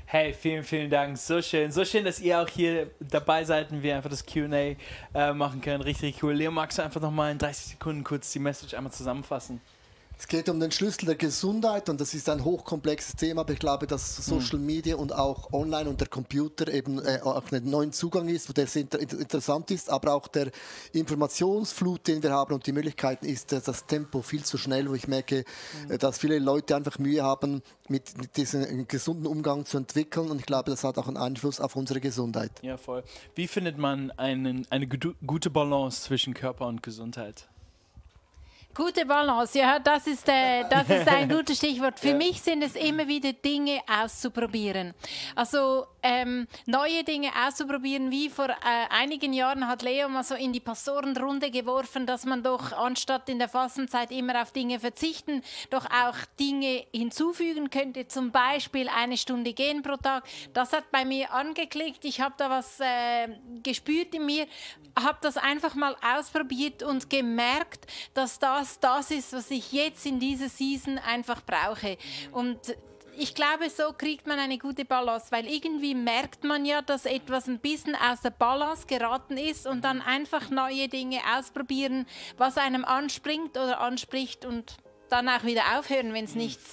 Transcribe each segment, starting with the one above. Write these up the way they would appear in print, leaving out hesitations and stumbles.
Hey, vielen, vielen Dank. So schön, dass ihr auch hier dabei seid und wir einfach das Q&A machen können. Richtig, richtig cool. Leo, magst du einfach nochmal in 30 Sekunden kurz die Message einmal zusammenfassen? Es geht um den Schlüssel der Gesundheit und das ist ein hochkomplexes Thema, aber ich glaube, dass Social Media und auch online und der Computer eben auch einen neuen Zugang ist, der sehr interessant ist, aber auch der Informationsflut, den wir haben und die Möglichkeiten ist das Tempo viel zu schnell, wo ich merke, dass viele Leute einfach Mühe haben, mit diesem gesunden Umgang zu entwickeln und ich glaube, das hat auch einen Einfluss auf unsere Gesundheit. Ja, voll. Wie findet man eine gute Balance zwischen Körper und Gesundheit? Gute Balance, ja, das ist ein gutes Stichwort. Für mich sind es immer wieder Dinge auszuprobieren. Also neue Dinge auszuprobieren, wie vor einigen Jahren hat Leo mal so in die Pastorenrunde geworfen, dass man doch anstatt in der Fastenzeit immer auf Dinge verzichten, doch auch Dinge hinzufügen könnte, zum Beispiel 1 Stunde gehen pro Tag. Das hat bei mir angeklickt, ich habe da was gespürt in mir, habe das einfach mal ausprobiert und gemerkt, dass das ist, was ich jetzt in dieser Season einfach brauche. Und ich glaube, so kriegt man eine gute Balance, weil irgendwie merkt man ja, dass etwas ein bisschen aus der Balance geraten ist und dann einfach neue Dinge ausprobieren, was einem anspringt oder anspricht und dann auch wieder aufhören, wenn es nichts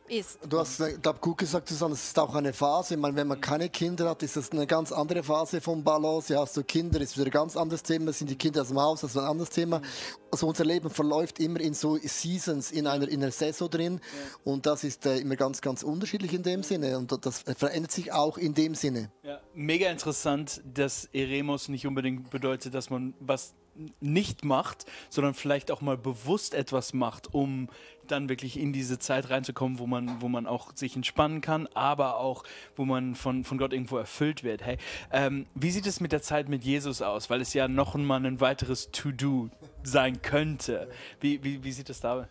ist. Du hast, glaube gut gesagt, Susanne, es ist auch eine Phase. Ich meine, wenn man keine Kinder hat, ist das eine ganz andere Phase von Balance. Ja, hast du Kinder, ist wieder ein ganz anderes Thema. Sind die Kinder aus dem Haus, das ist ein anderes Thema. Also unser Leben verläuft immer in so Seasons, in einer Saison drin. Ja. Und das ist immer ganz, ganz unterschiedlich in dem Sinne. Und das verändert sich auch in dem Sinne. Ja, mega interessant, dass Eremos nicht unbedingt bedeutet, dass man was nicht macht, sondern vielleicht auch mal bewusst etwas macht, um dann wirklich in diese Zeit reinzukommen, wo man auch sich entspannen kann, aber auch, wo man von Gott irgendwo erfüllt wird. Hey, wie sieht es mit der Zeit mit Jesus aus? Weil es ja noch mal ein weiteres To-Do sein könnte. Wie sieht es da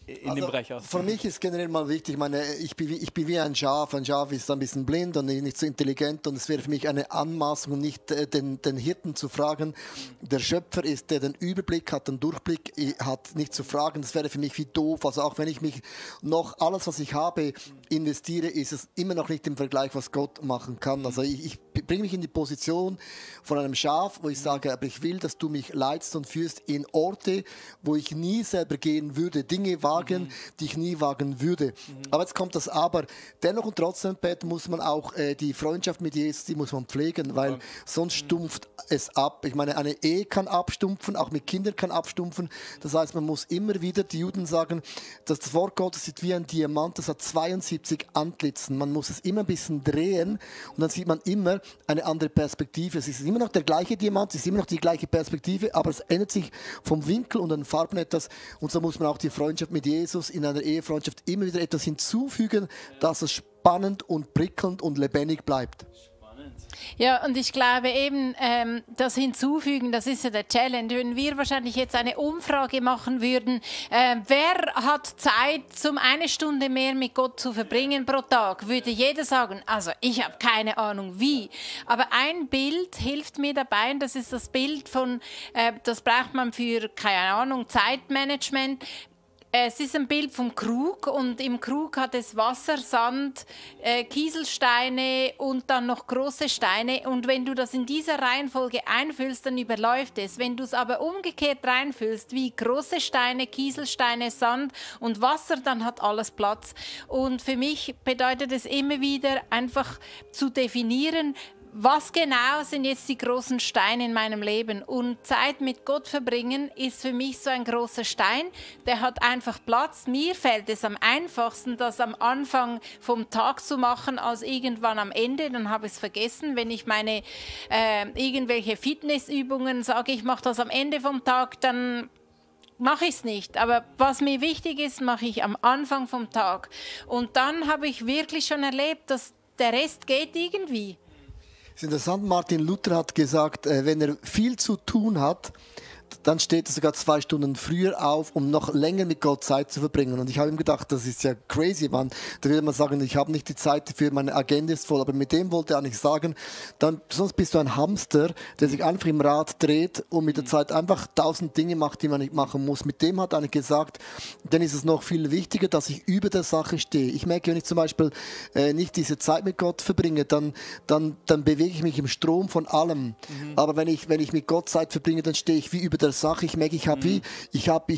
in dem Bereich aus? Für mich ist generell mal wichtig, ich meine, ich bin wie ein Schaf. Ein Schaf ist ein bisschen blind und nicht so intelligent und es wäre für mich eine Anmaßung, nicht den Hirten zu fragen. Der Schöpfer ist, der den Überblick hat, den Durchblick hat, nicht zu fragen. Das wäre für mich wie doof. Also auch wenn ich mich noch alles, was ich habe, investiere, ist es immer noch nicht im Vergleich, was Gott machen kann. Also ich bringe mich in die Position von einem Schaf, wo ich sage, aber ich will, dass du mich leitest und führst in Orte, wo ich nie selber gehen würde, Dinge wagen, die ich nie wagen würde. Aber jetzt kommt das Aber. Dennoch und trotzdem, Pat, muss man auch die Freundschaft mit Jesus, die muss man pflegen, weil sonst stumpft es ab. Ich meine, eine Ehe kann abstumpfen, auch mit Kindern kann abstumpfen. Das heißt, man muss immer wieder, die Juden sagen, dass das Wort Gottes ist wie ein Diamant, das hat 72 Antlitzen. Man muss es immer ein bisschen drehen und dann sieht man immer eine andere Perspektive. Es ist immer noch der gleiche Diamant, es ist immer noch die gleiche Perspektive, aber es ändert sich vom Winkel und den Farben etwas. Und so muss man auch die Freundschaft mit Jesus in einer Ehefreundschaft immer wieder etwas hinzufügen, dass es spannend und prickelnd und lebendig bleibt. Ja, und ich glaube eben, das Hinzufügen, das ist ja der Challenge. Wenn wir wahrscheinlich jetzt eine Umfrage machen würden, wer hat Zeit, um 1 Stunde mehr mit Gott zu verbringen pro Tag, würde jeder sagen, also ich habe keine Ahnung wie. Aber ein Bild hilft mir dabei und das ist das Bild von, das braucht man für, keine Ahnung, Zeitmanagement. Es ist ein Bild vom Krug und im Krug hat es Wasser, Sand, Kieselsteine und dann noch große Steine. Und wenn du das in dieser Reihenfolge einfüllst, dann überläuft es. Wenn du es aber umgekehrt reinfüllst, wie große Steine, Kieselsteine, Sand und Wasser, dann hat alles Platz. Und für mich bedeutet es immer wieder einfach zu definieren, was genau sind jetzt die großen Steine in meinem Leben? Und Zeit mit Gott verbringen ist für mich so ein großer Stein. Der hat einfach Platz. Mir fällt es am einfachsten, das am Anfang vom Tag zu machen, als irgendwann am Ende. Dann habe ich es vergessen. Wenn ich meine irgendwelche Fitnessübungen sage, ich mache das am Ende vom Tag, dann mache ich es nicht. Aber was mir wichtig ist, mache ich am Anfang vom Tag. Und dann habe ich wirklich schon erlebt, dass der Rest geht irgendwie. Es ist interessant, Martin Luther hat gesagt, wenn er viel zu tun hat, dann steht er sogar 2 Stunden früher auf, um noch länger mit Gott Zeit zu verbringen. Und ich habe ihm gedacht, das ist ja crazy, Mann. Da würde man sagen, ich habe nicht die Zeit dafür, meine Agenda ist voll. Aber mit dem wollte er eigentlich sagen, dann, sonst bist du ein Hamster, der sich einfach im Rad dreht und mit der Zeit einfach 1000 Dinge macht, die man nicht machen muss. Mit dem hat er eigentlich gesagt, dann ist es noch viel wichtiger, dass ich über der Sache stehe. Ich merke, wenn ich zum Beispiel nicht diese Zeit mit Gott verbringe, dann bewege ich mich im Strom von allem. Aber wenn ich mit Gott Zeit verbringe, dann stehe ich wie über der Sache. Ich merke, ich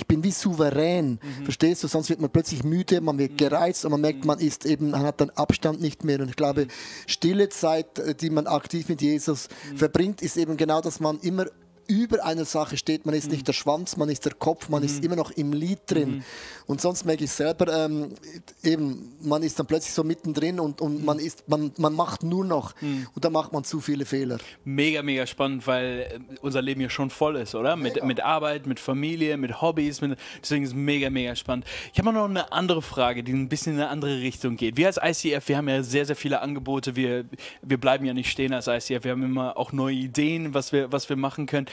bin wie souverän. Verstehst du? Sonst wird man plötzlich müde, man wird gereizt und man merkt, man hat dann Abstand nicht mehr. Und ich glaube, stille Zeit, die man aktiv mit Jesus verbringt, ist eben genau, dass man immer über einer Sache steht. Man ist nicht der Schwanz, man ist der Kopf, man ist immer noch im Lied drin. Und sonst merke ich selber, man ist dann plötzlich so mittendrin und man macht nur noch und dann macht man zu viele Fehler. Mega, mega spannend, weil unser Leben ja schon voll ist, oder? Mit Arbeit, mit Familie, mit Hobbys. Deswegen ist es mega, mega spannend. Ich habe noch eine andere Frage, die ein bisschen in eine andere Richtung geht. Wir als ICF, wir haben ja sehr, sehr viele Angebote. Wir bleiben ja nicht stehen als ICF. Wir haben immer auch neue Ideen, was wir machen können.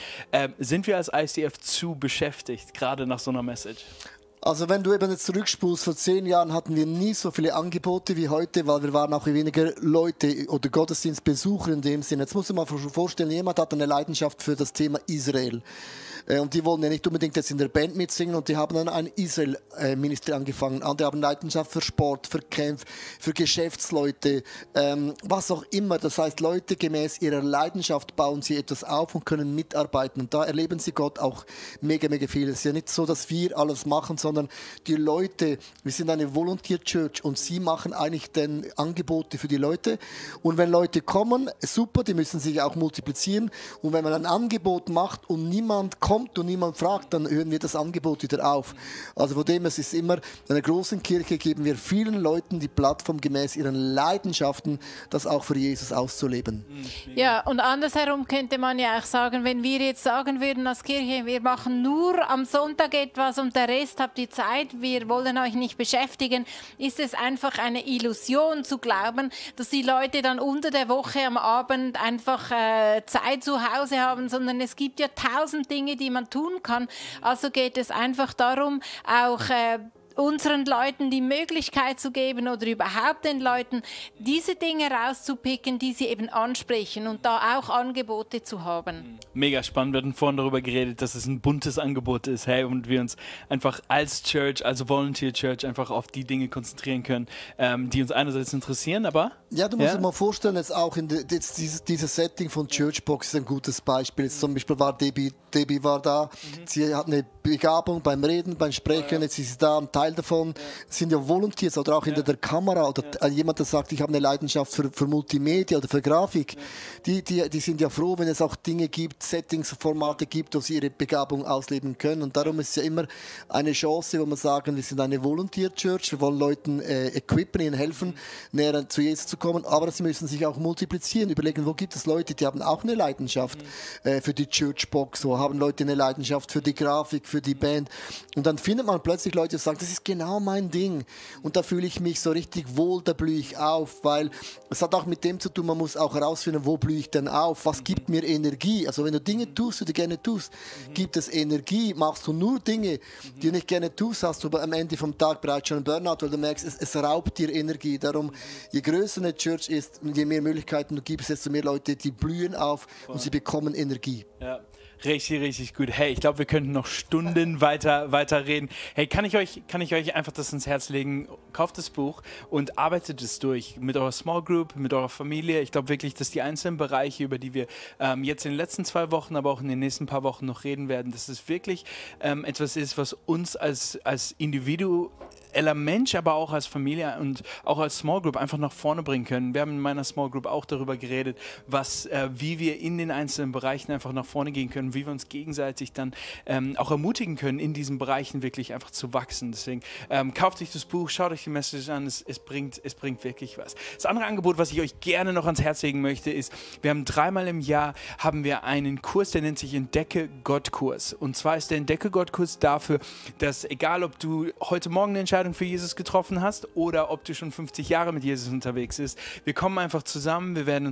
Sind wir als ICF zu beschäftigt, gerade nach so einer Message? Also wenn du eben jetzt zurückspulst, vor 10 Jahren hatten wir nie so viele Angebote wie heute, weil wir waren auch weniger Leute oder Gottesdienstbesucher in dem Sinne. Jetzt musst du dir mal vorstellen, jemand hat eine Leidenschaft für das Thema Israel. Und die wollen ja nicht unbedingt jetzt in der Band mitsingen und die haben dann ein Israel-Ministry angefangen. Andere haben Leidenschaft für Sport, für Kämpfe, für Geschäftsleute, was auch immer. Das heißt, Leute gemäß ihrer Leidenschaft bauen sie etwas auf und können mitarbeiten. Und da erleben sie Gott auch mega, mega viel. Es ist ja nicht so, dass wir alles machen, sondern die Leute, wir sind eine Volunteer Church und sie machen eigentlich dann Angebote für die Leute. Und wenn Leute kommen, super, die müssen sich auch multiplizieren. Und wenn man ein Angebot macht und niemand kommt und niemand fragt, dann hören wir das Angebot wieder auf. Also von dem, es ist immer, in einer großen Kirche geben wir vielen Leuten die Plattform gemäß ihren Leidenschaften, das auch für Jesus auszuleben. Ja, und andersherum könnte man ja auch sagen, wenn wir jetzt sagen würden als Kirche, wir machen nur am Sonntag etwas und der Rest habt ihr Zeit, wir wollen euch nicht beschäftigen, ist es einfach eine Illusion zu glauben, dass die Leute dann unter der Woche am Abend einfach Zeit zu Hause haben, sondern es gibt ja 1000 Dinge, die man tun kann. Also geht es einfach darum, auch unseren Leuten die Möglichkeit zu geben oder überhaupt den Leuten diese Dinge rauszupicken, die sie eben ansprechen und da auch Angebote zu haben. Mega spannend. Wir hatten vorhin darüber geredet, dass es ein buntes Angebot ist, hey, und wir uns einfach als Church, als Volunteer Church einfach auf die Dinge konzentrieren können, die uns einerseits interessieren, aber... Ja, du musst dir mal vorstellen, jetzt auch dieses Setting von Churchbox ist ein gutes Beispiel. Jetzt zum Beispiel war Debbie war da, sie hat eine Begabung beim Reden, beim Sprechen, jetzt ist sie da, ein Teil davon sind ja Volunteers oder auch hinter der Kamera oder jemand, der sagt, ich habe eine Leidenschaft für Multimedia oder für Grafik. Die sind ja froh, wenn es auch Dinge gibt, Settings, Formate gibt, wo sie ihre Begabung ausleben können. Und darum ist es ja immer eine Chance, wo wir sagen, wir sind eine Volunteer Church, wir wollen Leuten equippen, ihnen helfen, näher zu Jesus zu kommen, aber sie müssen sich auch multiplizieren, überlegen, wo gibt es Leute, die haben auch eine Leidenschaft für die Churchbox, so haben Leute eine Leidenschaft für die Grafik, für die Band. Und dann findet man plötzlich Leute, die sagen, das ist genau mein Ding. Und da fühle ich mich so richtig wohl, da blühe ich auf, weil es hat auch mit dem zu tun, man muss auch herausfinden, wo blühe ich denn auf, was gibt mir Energie. Also wenn du Dinge tust, die du gerne tust, gibt es Energie. Machst du nur Dinge, die du nicht gerne tust, hast du am Ende vom Tag bereits schon einen Burnout, weil du merkst, es raubt dir Energie. Darum, je größer eine Church ist und je mehr Möglichkeiten du gibst, desto mehr Leute, die blühen auf und sie bekommen Energie. Ja. Richtig, richtig gut. Hey, ich glaube, wir könnten noch Stunden weiter reden. Hey, kann ich euch einfach das ins Herz legen? Kauft das Buch und arbeitet es durch mit eurer Small Group, mit eurer Familie. Ich glaube wirklich, dass die einzelnen Bereiche, über die wir jetzt in den letzten 2 Wochen, aber auch in den nächsten paar Wochen noch reden werden, dass es wirklich etwas ist, was uns als individueller Mensch, aber auch als Familie und auch als Small Group einfach nach vorne bringen können. Wir haben in meiner Small Group auch darüber geredet, wie wir in den einzelnen Bereichen einfach nach vorne gehen können, wie wir uns gegenseitig dann auch ermutigen können, in diesen Bereichen wirklich einfach zu wachsen. Deswegen kauft euch das Buch, schaut euch die Message an, es bringt wirklich was. Das andere Angebot, was ich euch gerne noch ans Herz legen möchte, ist, wir haben 3-mal im Jahr einen Kurs, der nennt sich Entdecke Gott Kurs. Und zwar ist der Entdecke Gott Kurs dafür, dass egal, ob du heute Morgen eine Entscheidung Entscheidung für Jesus getroffen hast oder ob du schon 50 Jahre mit Jesus unterwegs bist. Wir kommen einfach zusammen, wir teilen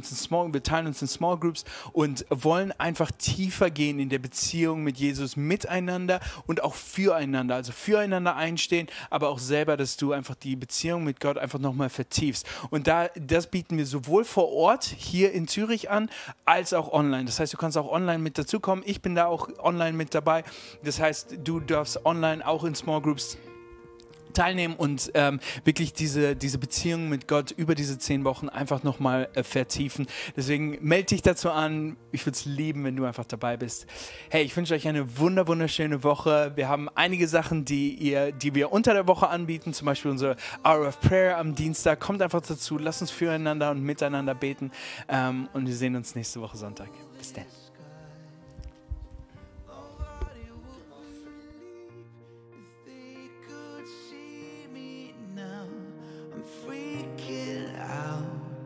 uns in Small Groups und wollen einfach tiefer gehen in der Beziehung mit Jesus miteinander und auch füreinander. Also füreinander einstehen, aber auch selber, dass du einfach die Beziehung mit Gott einfach nochmal vertiefst. Und das bieten wir sowohl vor Ort hier in Zürich an, als auch online. Das heißt, du kannst auch online mit dazukommen. Ich bin da auch online mit dabei. Das heißt, du darfst online auch in Small Groups teilnehmen und wirklich diese Beziehung mit Gott über diese 10 Wochen einfach nochmal vertiefen. Deswegen melde dich dazu an. Ich würde es lieben, wenn du einfach dabei bist. Hey, ich wünsche euch eine wunderschöne Woche. Wir haben einige Sachen, die wir unter der Woche anbieten, zum Beispiel unsere Hour of Prayer am Dienstag. Kommt einfach dazu, lasst uns füreinander und miteinander beten und wir sehen uns nächste Woche Sonntag. Bis dann.